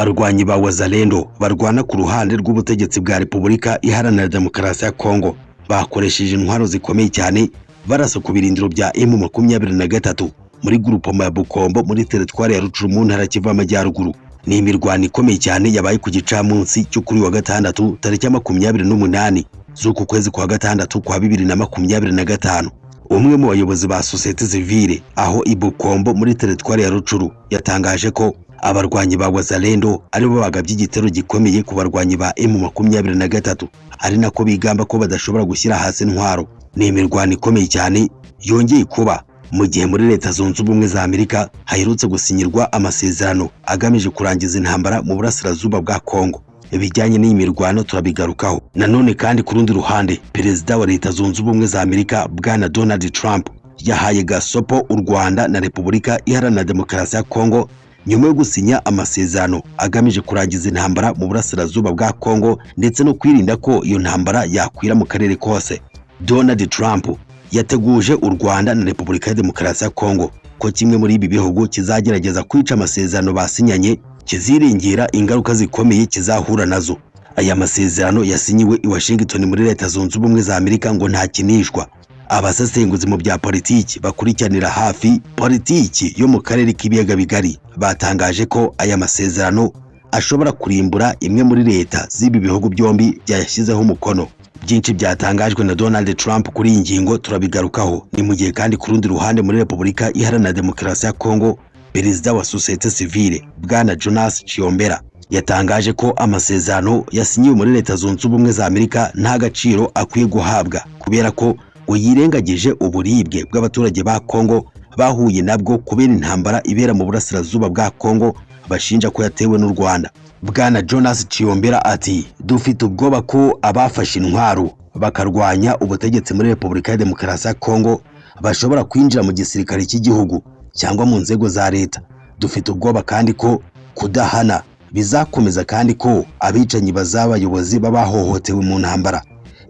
Abarwanyi ba Wazalendo barwana ku ruhande rw'ubutegetsi bwa Repubulika Iharanira Demokarasi ya Kongo bakoresheje intwaro zikomeye cyane barasa ku birindiro bya M23 muri groupement ya Bukombo muri teritwari ya Rucuru mu ntara Kivu y'Amajyaruguru. Ni imirwano ikomeye cyane yabaye ku gicamunsi cyo kuri wa gatandatu tariki ya 28 z'uku kwezi kwa gatandatu kwa 2025. Umwe mu bayobozi ba sosiyete sivile aho i Bukombo muri teritwari ya Rucuru yatangaje ko abarwanyi ba Wazalendo aribo bagabye igitero gikomeye ku barwanyi ba M23, ari nako bigamba ko badashobora gushyira hasi intwaro. Ni imirwano ikomeye cyane yongeye kuba mu gihe muri Leta Zunze Ubumwe za Amerika haherutse gusinyirwa amasezerano agamije kurangiza intambara mu burasirazuba bwa Kongo. Ibijyanye n'iyi mirwano turabigarukaho. Nanone kandi ku rundi ruhande, Perezida wa Leta Zunze Ubumwe za Amerika Bwana Donald Trump yahaye gasopo u Rwanda na Repubulika Iharanira Demokarasi ya Kongo nyuma yo gusinya amasezerano agamije kurangiza intambara mu burasirazuba bwa Kongo ndetse no kwirinda ko iyo ntambara yakwira mu karere kose. Donald Trump yateguje u Rwanda na Repubulika ya Demokarasi ya Kongo ko kimwe muri ibi bihugu kizagerageza kwica amasezerano basinyanye kiziringira ingaruka zikomeye kizahura nazo. Aya masezerano yasinyiwe i Washington muri Leta Zunze Ubumwe za Amerika ngo ntakinishwa. Abasesenguzi mu bya politiki bakurikiranira hafi politiki yo mu karere k'ibiyaga bigari batangaje ko aya masezerano ashobora kurimbura imwe muri leta z'ibi bihugu byombi byayashyizeho umukono. Byinshi byatangajwe na Donald Trump kuri iyi ngingo turabigarukaho. Ni mu gihe kandi ku rundi ruhande muri Repubulika Iharanira Demokarasi ya Kongo, Perezida wa sosiyete sivile Bwana Jonas Tshiombera yatangaje ko amasezerano yasinyiwe muri Leta Zunze Ubumwe za Amerika nta gaciro akwiye guhabwa kubera ko ngo yirengagije uburibwe bw'abaturage ba Kongo bahuye nabwo kubera intambara ibera mu burasirazuba bwa Kongo bashinja ko yatewe n'u Rwanda. Bwana Jonas Tshiombera ati: "Dufite ubwoba ko abafashe intwaro bakarwanya ubutegetsi muri Repubulika ya Demokarasi ya Kongo bashobora kwinjira mu gisirikare cy'igihugu cyangwa mu nzego za leta. Dufite ubwoba kandi ko kudahana bizakomeza kandi ko abicanyi bazaba abayobozi b'abahohotewe mu ntambara.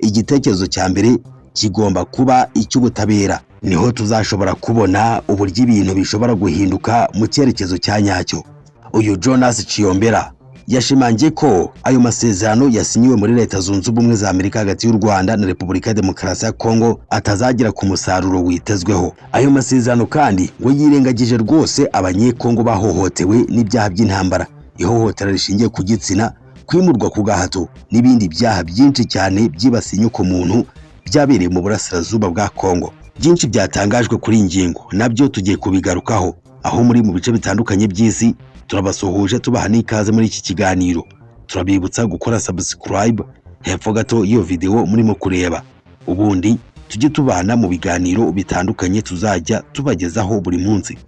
Igitekerezo cya mbere kigomba kuba icy'ubutabera, niho tuzashobora kubona uburyo ibintu bishobora guhinduka mu cyerekezo cya nyacyo." Uyu Jonas Tshiombera yashimangiye ko ayo masezerano yasinyiwe muri Leta Zunze Ubumwe za Amerika hagati y'u Rwanda na Repubulika ya Demokarasi ya Kongo atazagera ku musaruro witezweho. Ayo masezerano kandi ngo yirengagije rwose Abanyekongo bahohotewe n'ibyaha by'intambara, ihohotera rishingiye ku gitsina, kwimurwa ku gahato n'ibindi byaha byinshi cyane byibasiye inyokomuntu byabereye mu burasirazuba bwa Kongo. Byinshi byatangajwe kuri iyi ngingo nabyo tugiye kubigarukaho. Aho muri mu bice bitandukanye by'isi, turabasuhuje tubaha n'ikaze muri iki kiganiro. Turabibutsa gukora subscribe hepfo gato y'iyo video murimo kureba, ubundi tujye tubana mu biganiro bitandukanye tuzajya tubagezaho buri munsi.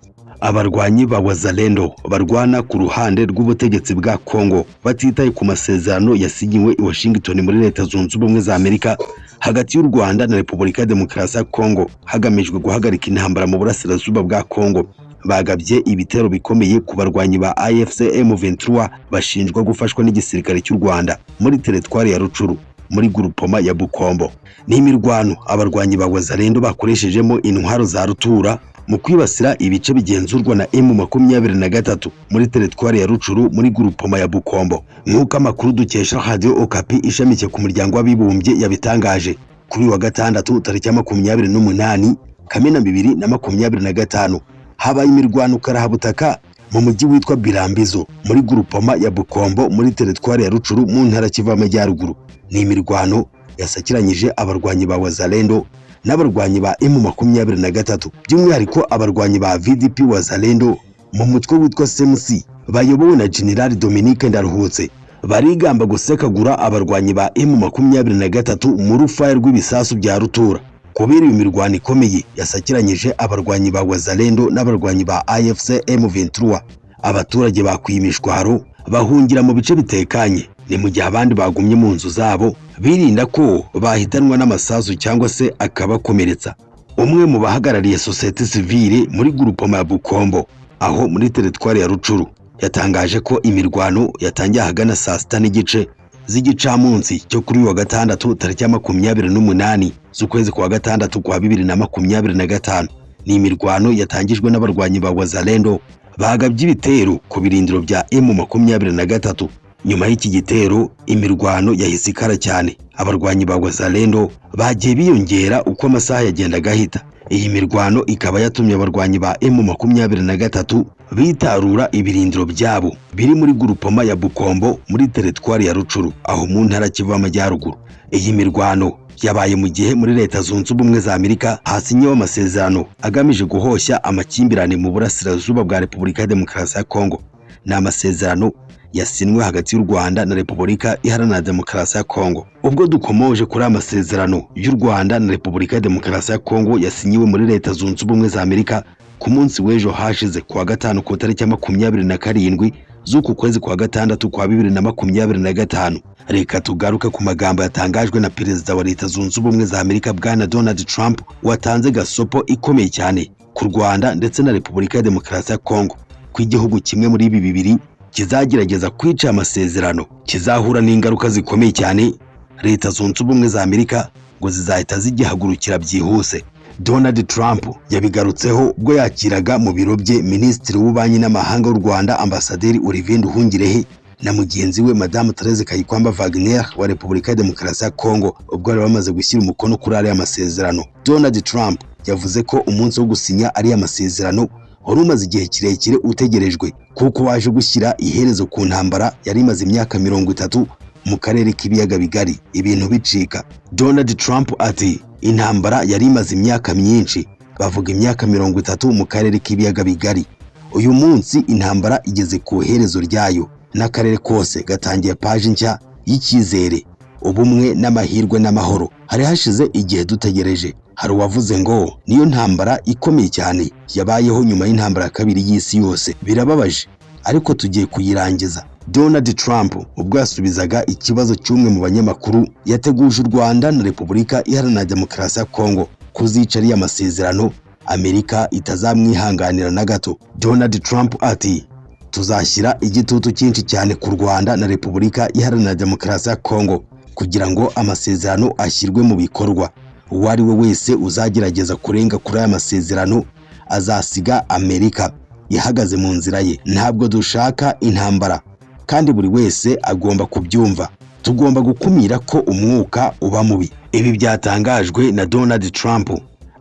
Abarwanyi ba Wazalendo barwana ku ruhande rw'ubutegetsi bwa Kongo batitaye ku masezerano yasinyiwe i Washington muri Leta Zunze Ubumwe za Amerika hagati y'u Rwanda na Repubulika ya Demokarasi ya Kongo hagamijwe guhagarika intambara mu burasirazuba bwa Kongo, bagabye ibitero bikomeye ku barwanyi ba AFC M23 bashinjwa gufashwa n'igisirikare cy'u Rwanda muri teritwari ya Rucuru muri groupement ya Bukombo. Ni imirwano abarwanyi ba Wazalendo bakoreshejemo intwaro za rutura mu kwibasira ibice bigenzurwa na M23 muri teritwari ya Rucuru muri groupement ya Bukombo, nk'uko amakuru dukesha Radio Okapi ishamikiye ku Muryango w'Abibumbye yabitangaje kuri wa gatandatu tariki ya 28 Kamena 2025. Habaye imirwano karahabutaka mu mujyi witwa Birambizo muri groupement ya Bukombo muri teritwari ya Rucuru mu ntara Kivu y'Amajyaruguru. Ni imirwano yasakiranyije abarwanyi ba Wazalendo n'abarwanyi ba M23, by'umwihariko abarwanyi ba VDP Wazalendo mu mutwe witwa CMC bayobowe na General Dominique Ndaruhutse barigamba gusekagura abarwanyi ba M23 mu rufaya rw'ibisasu bya rutura. Kubera iyo mirwano ikomeye yasakiranyije abarwanyi ba Wazalendo n'abarwanyi ba AFC M23, abaturage bakwiye imishwaro bahungira mu bice bitekanye, ni mu gihe abandi bagumye mu nzu zabo birinda ko bahitanwa n'amasasu cyangwa se akabakomeretsa. Umwe mu bahagarariye sosiyete sivile muri groupement ya Bukombo aho muri teritwari ya Rucuru yatangaje ko imirwano yatangiye ahagana saa 6:30 z'igicamunsi cyo kuri uyu wa gatandatu tariki ya 28 z'ukwezi kwa gatandatu kwa 2025. Ni imirwano yatangijwe n'abarwanyi ba Wazalendo Bagabye ibitero ku birindiro bya M23. Nyuma y'iki gitero, imirwano yahise ikara cyane. Abarwanyi ba Wazalendo bagiye biyongera uko amasaha yagendaga ahita. Iyi mirwano ikaba yatumye abarwanyi ba M23 bitarura ibirindiro byabo biri muri gurupoma ya Bukombo muri teritwari ya Rucuru, aho mu ntara Kivu y'Amajyaruguru. Iyi mirwano yabaye mu gihe muri Leta Zunze Ubumwe za Amerika hasinyeho amasezerano agamije guhoshya amakimbirane mu burasirazuba bwa Repubulika ya Demokarasi ya Kongo. Ni amasezerano yasinwe hagati y'u Rwanda na Repubulika Iharanira Demokarasi ya Kongo. Ubwo dukomoje kuri aya masezerano y'u Rwanda na Repubulika ya Demokarasi ya Kongo yasinyiwe muri Leta Zunze Ubumwe za Amerika ku munsi w'ejo hashize kuwa gatanu, ku tariki ya 27 z'uku kwezi kwa gatandatu kwa 2025, reka tugaruke ku magambo yatangajwe na Perezida wa Leta Zunze Ubumwe za Amerika, Bwana Donald Trump, watanze gasopo ikomeye cyane ku Rwanda ndetse na Repubulika ya Demokarasi ya Kongo, ko igihugu kimwe muri ibi bibiri kizagerageza kwica amasezerano kizahura n'ingaruka zikomeye cyane. Leta Zunze Ubumwe za Amerika ngo zizahita zigihagurukira byihuse. Donald Trump yabigarutseho ubwo yakiraga mu biro bye Minisitiri w'Ububanyi n'Amahanga w'u Rwanda, Ambasaderi Olivier Nduhungirehe, na mugenzi we Madamu Therese Kayikwamba Wagner wa Repubulika ya Demokarasi ya Kongo, ubwo bari bamaze gushyira umukono kuri ariya masezerano. Donald Trump yavuze ko umunsi wo gusinya ariya masezerano wari umaze igihe kirekire utegerejwe, kuko waje gushyira iherezo ku ntambara yari imaze imyaka 30 mu karere k'ibiyaga bigari ibintu bicika. Donald Trump ati: "Intambara yari imaze imyaka myinshi, bavuga imyaka 30 mu karere k'ibiyaga bigari. Uyu munsi intambara igeze ku iherezo ryayo, n'akarere kose gatangiye paji nshya y'icyizere, ubumwe n'amahirwe n'amahoro. Hari hashize igihe dutegereje. Hari uwavuze ngo niyo ntambara ikomeye cyane yabayeho nyuma y'intambara ya kabiri y'isi yose. Birababaje, ariko tugiye kuyirangiza." Donald Trump ubwo yasubizaga ikibazo cy'umwe mu banyamakuru, yateguje u Rwanda na Repubulika Iharanira Demokarasi ya Kongo kuzica ariya masezerano, Amerika itazamwihanganira na gato. Donald Trump ati: "Tuzashyira igitutu cyinshi cyane ku Rwanda na Repubulika Iharanira Demokarasi ya Kongo kugira ngo amasezerano ashyirwe mu bikorwa. Uwo ari we wese uzagerageza kurenga kuri aya masezerano azasiga Amerika ihagaze mu nzira ye. Ntabwo dushaka intambara, kandi buri wese agomba kubyumva. Tugomba gukumira ko umwuka uba mubi." Ibi byatangajwe na Donald Trump.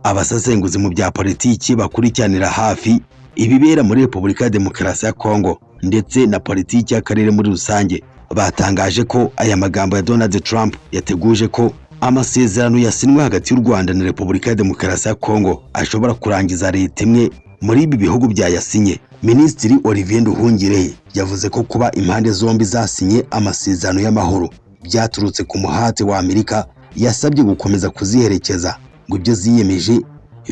Abasesenguzi mu bya politiki bakurikiranira hafi ibibera muri Repubulika ya Demokarasi ya Kongo ndetse na politiki y'akarere muri rusange batangaje ko aya magambo ya Donald Trump yateguje ko amasezerano yasinwe hagati y'u Rwanda na Repubulika ya Demokarasi ya Kongo ashobora kurangiza leta imwe muri ibi bihugu byayasinye. Minisitiri Olivier Nduhungirehe yavuze ko kuba impande zombi zasinye amasezerano y'amahoro byaturutse ku muhate wa Amerika, yasabye gukomeza kuziherekeza ngo ibyo ziyemeje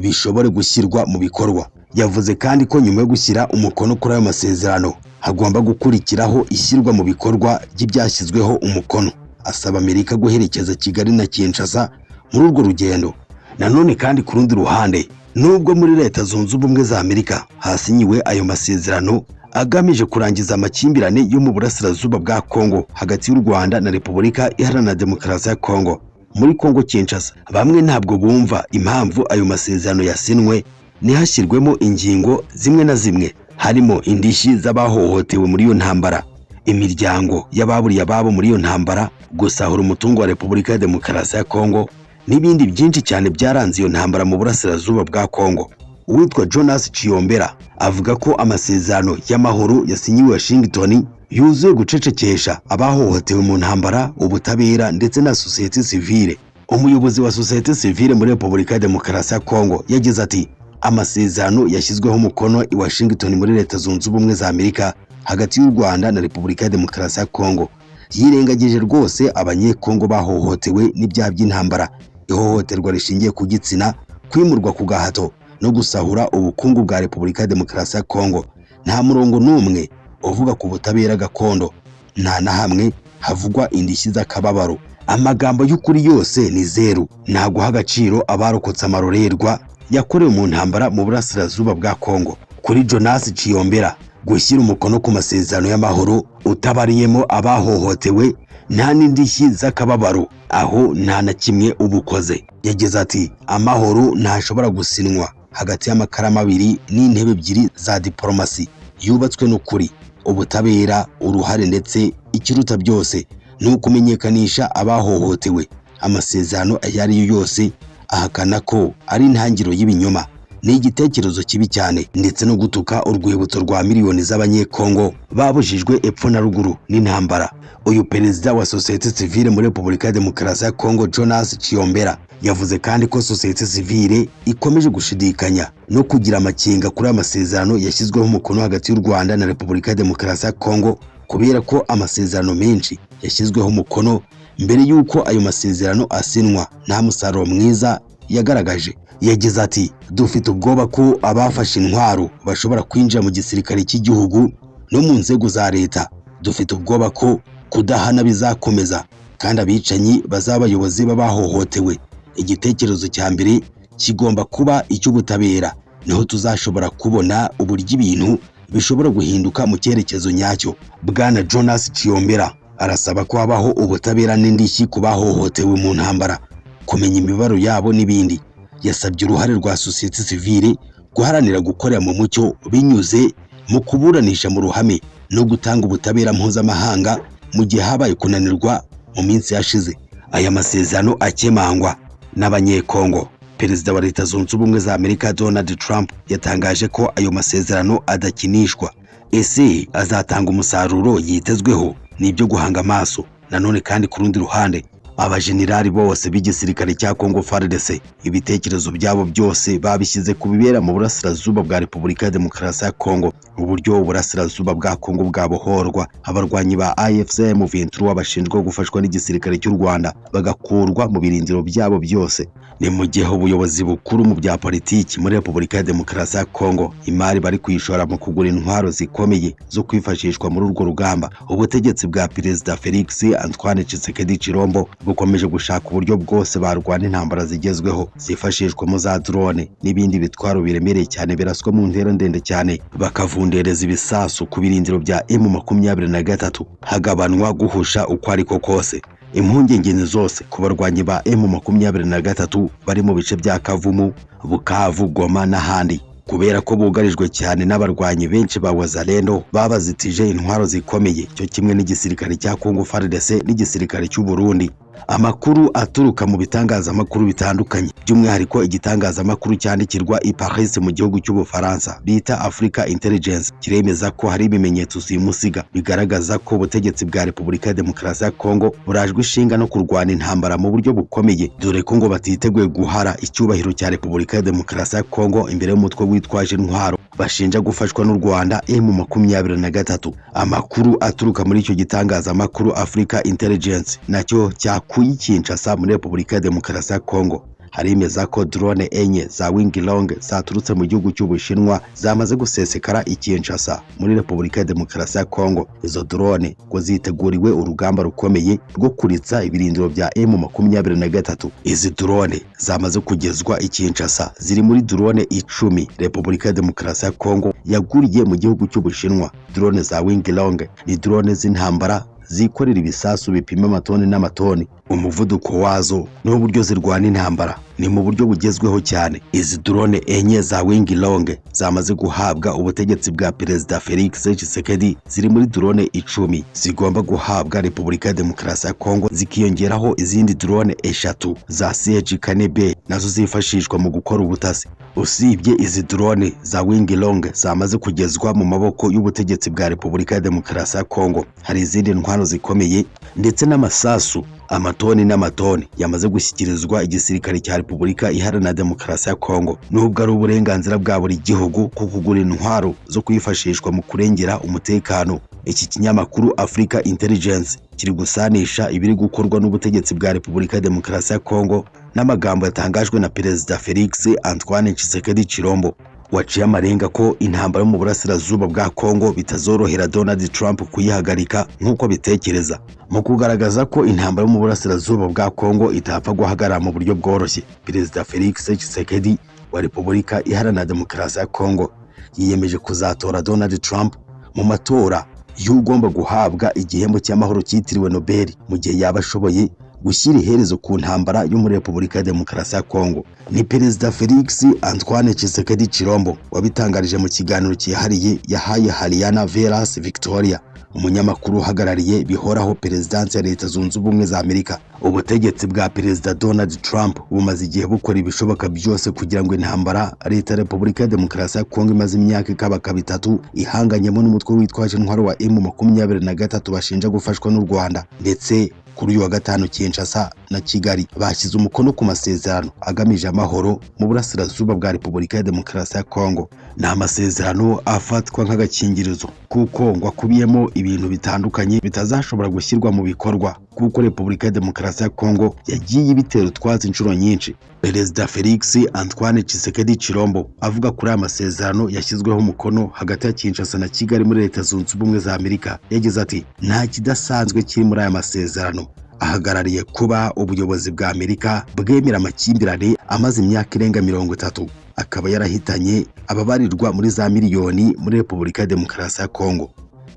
bishobore gushyirwa mu bikorwa. Yavuze kandi ko nyuma yo gushyira umukono kuri ayo masezerano hagomba gukurikiraho ishyirwa mu bikorwa ry'ibyashyizweho umukono, asaba Amerika guherekeza Kigali na Kinshasa muri urwo rugendo. Nanone kandi ku rundi ruhande, nubwo muri Leta Zunze Ubumwe za Amerika hasinyiwe ayo masezerano agamije kurangiza amakimbirane yo mu burasirazuba bwa Kongo hagati y'u Rwanda na Repubulika Iharanira Demokarasi ya Kongo, muri Kongo Kinshasa bamwe ntabwo bumva impamvu ayo masezerano yasinwe ntihashyirwemo ingingo zimwe na zimwe, harimo indishyi z'abahohotewe muri iyo ntambara, imiryango y'ababuriye ababo muri iyo ntambara, gusahura umutungo wa Repubulika ya Demokarasi ya Kongo n'ibindi byinshi cyane byaranze iyo ntambara mu burasirazuba bwa Kongo. Uwitwa Jonas Chiyombera avuga ko amasezerano y'amahoro yasinyiwe Washington yuzuye gucecekesha abahohotewe mu ntambara, ubutabera ndetse na sosiyete sivile. Umuyobozi wa sosiyete sivile muri Repubulika ya Demokarasi ya Kongo yagize ati: "Amasezerano yashyizweho umukono i Washington muri Leta Zunze Ubumwe za Amerika hagati y'u Rwanda na Repubulika ya Demokarasi ya Kongo yirengagije rwose Abanyekongo bahohotewe n'ibyaha by'intambara, ihohoterwa rishingiye ku gitsina, kwimurwa ku gahato no gusahura ubukungu bwa Repubulika ya Demokarasi ya Kongo. Nta murongo n'umwe uvuga ku butabera gakondo, nta na hamwe havugwa indishyi z'akababaro. Amagambo y'ukuri yose ni zeru, nta guha agaciro abarokotse amarorerwa yakorewe mu ntambara mu burasirazuba bwa Kongo." Kuri Jonas Chiyombera, gushyira umukono ku masezerano y'amahoro utabariyemo abahohotewe, nta n'indishyi z'akababaro, aho nta na kimwe uba ukoze. Yagize ati: "Amahoro ntashobora gusinwa hagati y'amakaramu abiri n'intebe ebyiri za diporomasi." yubatswe n'ukuri, ubutabera, uruhare, ndetse ikiruta byose ni ukumenyekanisha abahohotewe. Amasezerano ayo ari yo yose ahakana ko ari intangiriro y'ibinyoma ni igitekerezo kibi cyane, ndetse no gutuka urwibutso rwa miliyoni z'Abanyekongo babujijwe epfo na ruguru n'intambara. Uyu perezida wa sosiyete sivile muri Repubulika ya Demokarasi ya Kongo, Jonas Tshiombela, yavuze kandi ko sosiyete sivile ikomeje gushidikanya no kugira amakenga kuri aya masezerano yashyizweho umukono hagati y'u Rwanda na Repubulika ya Demokarasi ya Kongo, kubera ko amasezerano menshi yashyizweho umukono mbere y'uko ayo masezerano asinwa nta musaruro mwiza yagaragaje. Yagize ati: "Dufite ubwoba ko abafashe intwaro bashobora kwinjira mu gisirikare cy'igihugu no mu nzego za leta. Dufite ubwoba ko kudahana bizakomeza kandi abicanyi bazaba abayobozi b'abahohotewe. Igitekerezo cya mbere kigomba kuba icy'ubutabera, niho tuzashobora kubona uburyo ibintu bishobora guhinduka mu cyerekezo nyacyo." Bwana Jonas Tshiombela arasaba ko habaho ubutabera n'indishyi ku bahohotewe mu ntambara, kumenya imibabaro yabo n'ibindi. Yasabye uruhare rwa sosiyete sivile guharanira gukorera mu mucyo binyuze mu kuburanisha mu ruhame no gutanga ubutabera mpuzamahanga mu gihe habaye kunanirwa mu minsi yashize. Aya masezerano akemangwa n'Abanyekongo. Perezida wa Leta Zunze Ubumwe za Amerika, Donald Trump, yatangaje ko ayo masezerano adakinishwa. Ese azatanga umusaruro yitezweho? Ni ibyo guhanga amaso. Nanone kandi, ku rundi ruhande, abajenerali bose b'igisirikare cya Congo FARDC ibitekerezo byabo byose babishyize ku bibera mu burasirazuba bwa Repubulika ya Demokarasi ya Congo, uburyo uburasirazuba bwa Congo bwabohorwa, abarwanyi ba AFC M23 bashinjwa gufashwa n'igisirikare cy'u Rwanda bagakurwa mu birindiro byabo byose. Ni mu gihe ubuyobozi bukuru mu bya politiki muri Repubulika ya Demokarasi ya Congo imari bari kuyishora mu kugura intwaro zikomeye zo kwifashishwa muri urwo rugamba. Ubutegetsi bwa Perezida Felix Antoine Tshisekedi Tshilombo bukomeje gushaka uburyo bwose barwana intambara zigezweho zifashishwa mu za drone n'ibindi bitwaro biremereye cyane biraswa mu ntera ndende cyane, bakavundereza ibisasu ku birindiro bya M23, hagabanwa guhusha uko ariko kose. Impungenge ni zose ku barwanyi ba M23 bari mu bice bya Kavumu, Bukavu, Goma n'ahandi, kubera ko bugarijwe cyane n'abarwanyi benshi ba Wazalendo babazitije intwaro zikomeye, cyo kimwe n'igisirikare cya Congo FARDC n'igisirikare cy'u Burundi. Amakuru aturuka mu bitangazamakuru bitandukanye, by'umwihariko igitangazamakuru cyandikirwa i Paris mu gihugu cy'Ubufaransa bita Africa Intelligence, kiremeza ko hari ibimenyetso simusiga bigaragaza ko ubutegetsi bwa Repubulika ya Demokarasi ya Kongo burajwe ishinga no kurwana intambara mu buryo bukomeye, dore ko ngo batiteguye guhara icyubahiro cya Repubulika ya Demokarasi ya Kongo imbere y'umutwe witwaje intwaro bashinja gufashwa n'u Rwanda, M23. Amakuru aturuka muri icyo gitangazamakuru Africa Intelligence nacyo cyakuye Kinshasa muri Repubulika ya Demokarasi ya Kongo haremeza ko drone enye za Winglong zaturutse mu gihugu cy'Ubushinwa zamaze gusesekara i Kinshasa muri Repubulika ya Demokarasi ya Kongo. Izo drone ngo ziteguriwe urugamba rukomeye rwo kuritsa ibirindiro bya M23. Izi drone zamaze kugezwa i Kinshasa ziri muri drone 10 Repubulika ya Demokarasi ya Kongo yaguriye mu gihugu cy'Ubushinwa. Drone za Winglong ni drone z'intambara zikorera ibisasu bipima amatoni n'amatoni. Umuvuduko wazo n'uburyo zirwana intambara ni mu buryo bugezweho cyane. Izi drone enye za Winglong zamaze guhabwa ubutegetsi bwa Perezida Felix Tshisekedi ziri muri drone 10 zigomba guhabwa Repubulika ya Demokarasi ya Kongo, zikiyongeraho izindi drone 3 za CH-4B nazo zifashishwa mu gukora ubutasi. Usibye izi drone za Winglong zamaze kugezwa mu maboko y'ubutegetsi bwa Repubulika ya Demokarasi ya Kongo, hari izindi ntwaro zikomeye ndetse n'amasasu amatoni n'amatoni yamaze gushyikirizwa igisirikare cya Repubulika Iharanira Demokarasi ya Kongo. Nubwo ari uburenganzira bwa buri gihugu ku kugura intwaro zo kwifashishwa mu kurengera umutekano, iki kinyamakuru Africa Intelligence kiri gusanisha ibiri gukorwa n'ubutegetsi bwa Repubulika ya Demokarasi ya Kongo n'amagambo yatangajwe na Perezida Felix Antoine Tshisekedi Tshilombo, waciye amarenga ko intambara yo mu burasirazuba bwa Kongo bitazorohera Donald Trump kuyihagarika nk'uko bitekereza. Mu kugaragaza ko intambara yo mu burasirazuba bwa Kongo itapfa guhagarara mu buryo bworoshye, Perezida Felix Tshisekedi wa Repubulika Iharanira Demokarasi ya Kongo yiyemeje kuzatora Donald Trump mu matora y'ugomba guhabwa igihembo cy'amahoro cyitiriwe Nobel mu gihe yaba ashoboye gushyira iherezo ku ntambara yo muri Repubulika ya Demokarasi ya Kongo. Ni Perezida Felix Antoine Tshisekedi Chilombo wabitangarije mu kiganiro cyihariye yahaye Hariana Veras Victoria, umunyamakuru uhagarariye bihoraho perezidansi ya Leta Zunze Ubumwe za Amerika. Ubutegetsi bwa Perezida Donald Trump bumaze igihe bukora ibishoboka byose kugira ngo intambara Leta ya Repubulika ya Demokarasi ya Kongo imaze imyaka ikabakaba 3 ihanganyemo n'umutwe witwaje intwaro wa M23 bashinja gufashwa n'u Rwanda, ndetse kuri uyu wa gatanu Kinshasa na Kigali bashyize umukono ku masezerano agamije amahoro mu burasirazuba bwa Repubulika ya Demokarasi ya Kongo. Ni amasezerano afatwa nk'agakingirizo kuko ngo akubiyemo ibintu bitandukanye bitazashobora gushyirwa mu bikorwa kuko Repubulika ya Demokarasi ya Kongo yagiye ibitera utwatsi inshuro nyinshi. Perezida Felix Antoine Tshisekedi Chilombo avuga kuri aya masezerano yashyizweho umukono hagati ya Kinshasa na Kigali muri Leta Zunze Ubumwe za Amerika, yagize ati: "Nta kidasanzwe kiri muri aya masezerano. Ahagarariye kuba ubuyobozi bwa Amerika bwemera amakimbirane amaze imyaka irenga 30 akaba yarahitanye ababarirwa muri za miliyoni muri Repubulika ya Demokarasi ya Kongo."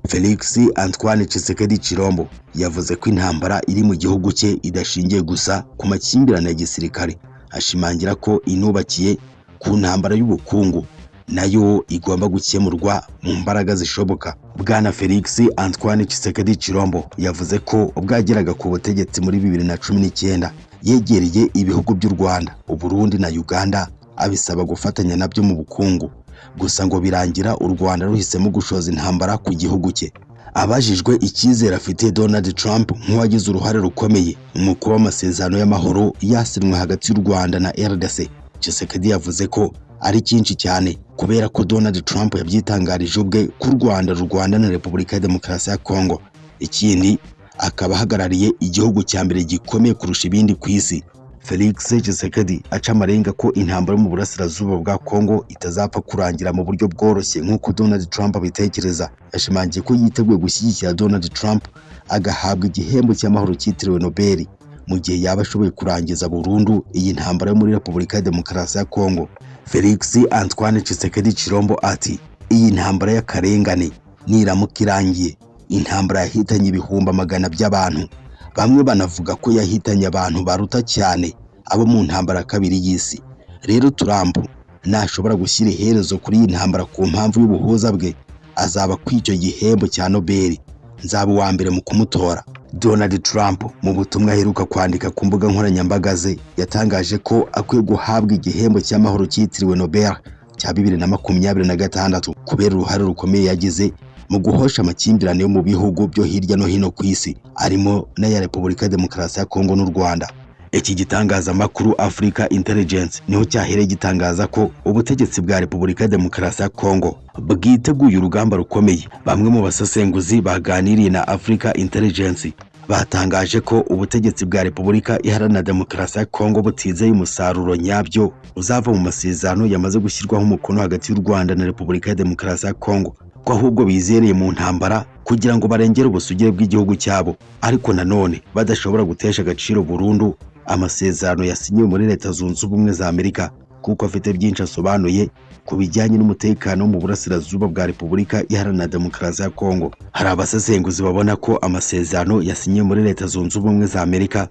Felix Antoine Tshisekedi Chilombo yavuze ko intambara iri mu gihugu cye idashingiye gusa ku makimbirane ya gisirikare, ashimangira ko inubakiye ku ntambara y'ubukungu nayo igomba gukemurwa mu mbaraga zishoboka. Bwana Felix Antoine Tshisekedi Chilombo yavuze ko ubwo yageraga ku butegetsi muri 2019 yegereye ibihugu by'u Rwanda, Uburundi na Uganda abisaba gufatanya nabyo mu bukungu, gusa ngo birangira u Rwanda ruhisemo gushoza intambara ku gihugu cye. Abajijwe icyizere afitiye Donald Trump nk'uwagize uruhare rukomeye mu kuba amasezerano y'amahoro yasinywe hagati y'u Rwanda na RDC, Tshisekedi yavuze ko ari cyinshi cyane kubera ko Donald Trump yabyitangarije ubwe ko u Rwanda rurwana na Repubulika ya Demokarasi ya Kongo. Ikindi akaba ahagarariye igihugu cya mbere gikomeye kurusha ibindi ku isi. Felix Tshisekedi aca amarenga ko intambara mu burasirazuba bwa Kongo itazapfa kurangira mu buryo bworoshye nk'uko Donald Trump abitekereza. Yashimangiye ko yiteguye gushyigikira Donald Trump agahabwa igihembo cy'amahoro cyitiriwe Nobel mu gihe yaba ashoboye kurangiza burundu iyi ntambara yo muri Repubulika ya Demokarasi ya Kongo. Felix Antoine Tshisekedi Chilombo ati: "Iyi ntambara y'akarengane niramuka irangiye, intambara yahitanye ibihumbi magana by'abantu, bamwe banavuga ko yahitanye abantu baruta cyane abo mu ntambara ya kabiri y'isi. Rero Trump nashobora gushyira iherezo kuri iyi ntambara ku mpamvu y'ubuhuza bwe, azaba kw'icyo gihembo cya Nobel, nzaba uwa mbere mu kumutora." Donald Trump mu butumwa aheruka kwandika ku mbuga nkoranyambaga ze yatangaje ko akwiye guhabwa igihembo cy'amahoro cyitiriwe Nobel cya 2026 kubera uruhare rukomeye yagize mu guhosha amakimbirane yo mu bihugu byo hirya no hino ku isi, arimo n'aya Repubulika ya Demokarasi ya Kongo n'u Rwanda. Iki gitangazamakuru Africa Intelligence niho cyahereye gitangaza ko ubutegetsi bwa Repubulika ya Demokarasi ya Kongo bwiteguye urugamba rukomeye. Bamwe mu basesenguzi baganiriye na Africa Intelligence batangaje ko ubutegetsi bwa Repubulika Iharanira Demokarasi ya Kongo butizeye umusaruro nyabyo uzava mu masezerano yamaze gushyirwaho umukono hagati y'u Rwanda na Repubulika ya Demokarasi ya Kongo, ko ahubwo bizereye mu ntambara kugira ngo barengere ubusugire bw'igihugu cyabo, ariko nanone badashobora gutesha agaciro burundu amasezerano yasinyiwe muri Leta Zunze Ubumwe za Amerika, kuko afite byinshi asobanuye ku bijyanye n'umutekano mu burasirazuba bwa Repubulika Iharanira Demokarasi ya Kongo. Hari abasesenguzi babona ko amasezerano yasinyiwe muri Leta Zunze Ubumwe za Amerika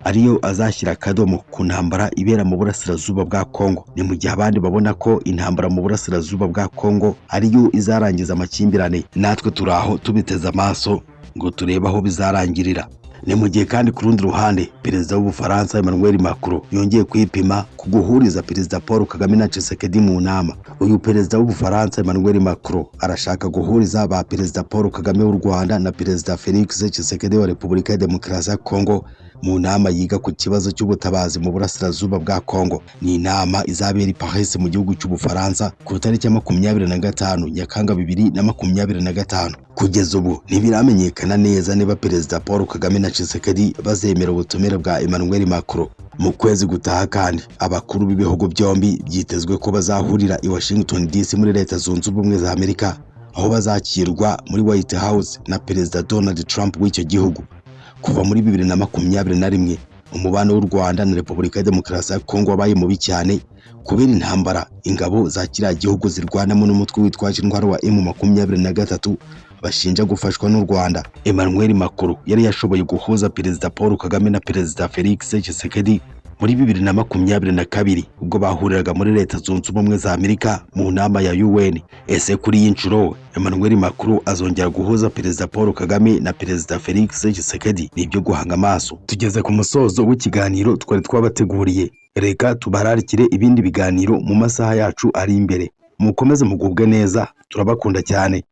ariyo azashyira akadomo ku ntambara ibera mu burasirazuba bwa Kongo, ni mu gihe abandi babona ko intambara mu burasirazuba bwa Kongo ariyo izarangiza amakimbirane. Natwe turi aho tubiteze amaso ngo turebe aho bizarangirira. Ni mu gihe kandi ku rundi ruhande Perezida w'Ubufaransa Emmanuel Macron yongeye kwipima ku guhuriza Perezida Paul Kagame na Tshisekedi mu nama. Uyu Perezida w'Ubufaransa Emmanuel Macron arashaka guhuriza ba Perezida Paul Kagame w'u Rwanda na Perezida Felix Tshisekedi wa Repubulika ya Demokarasi ya Kongo mu nama yiga ku kibazo cy'ubutabazi mu burasirazuba bwa Kongo. Ni inama izabera i Paris mu gihugu cy'Ubufaransa ku tariki ya 25 Nyakanga 2025. Kugeza ubu ntibiramenyekana neza niba Perezida Paul Kagame na Tshisekedi bazemera ubutumire bwa Emmanuel Macron. Mu kwezi gutaha kandi abakuru b'ibihugu byombi byitezwe ko bazahurira i Washington DC muri Leta Zunze Ubumwe za Amerika, aho bazakirwa muri White House na Perezida Donald Trump w'icyo gihugu. Kuva muri 2021 umubano w'u Rwanda na Repubulika ya Demokarasi ya Kongo wabaye mubi cyane kubera intambara ingabo za kiriya gihugu zirwanamo n'umutwe witwaje intwaro wa M23 bashinja gufashwa n'u Rwanda. Emmanuel Macron yari yashoboye guhuza Perezida Paul Kagame na Perezida Felix Tshisekedi muri 2022, ubwo bahuriraga muri Leta Zunze Ubumwe za Amerika mu nama ya UN. Ese kuri iyi nshuro Emmanuel Macron azongera guhuza Perezida Paul Kagame na Perezida Felix Tshisekedi? Ni ibyo guhanga amaso. Tugeze ku musozo w'ikiganiro twari twabateguriye. Reka tubararikire ibindi biganiro mu masaha yacu ari imbere. Mukomeze mugubwe neza, turabakunda cyane.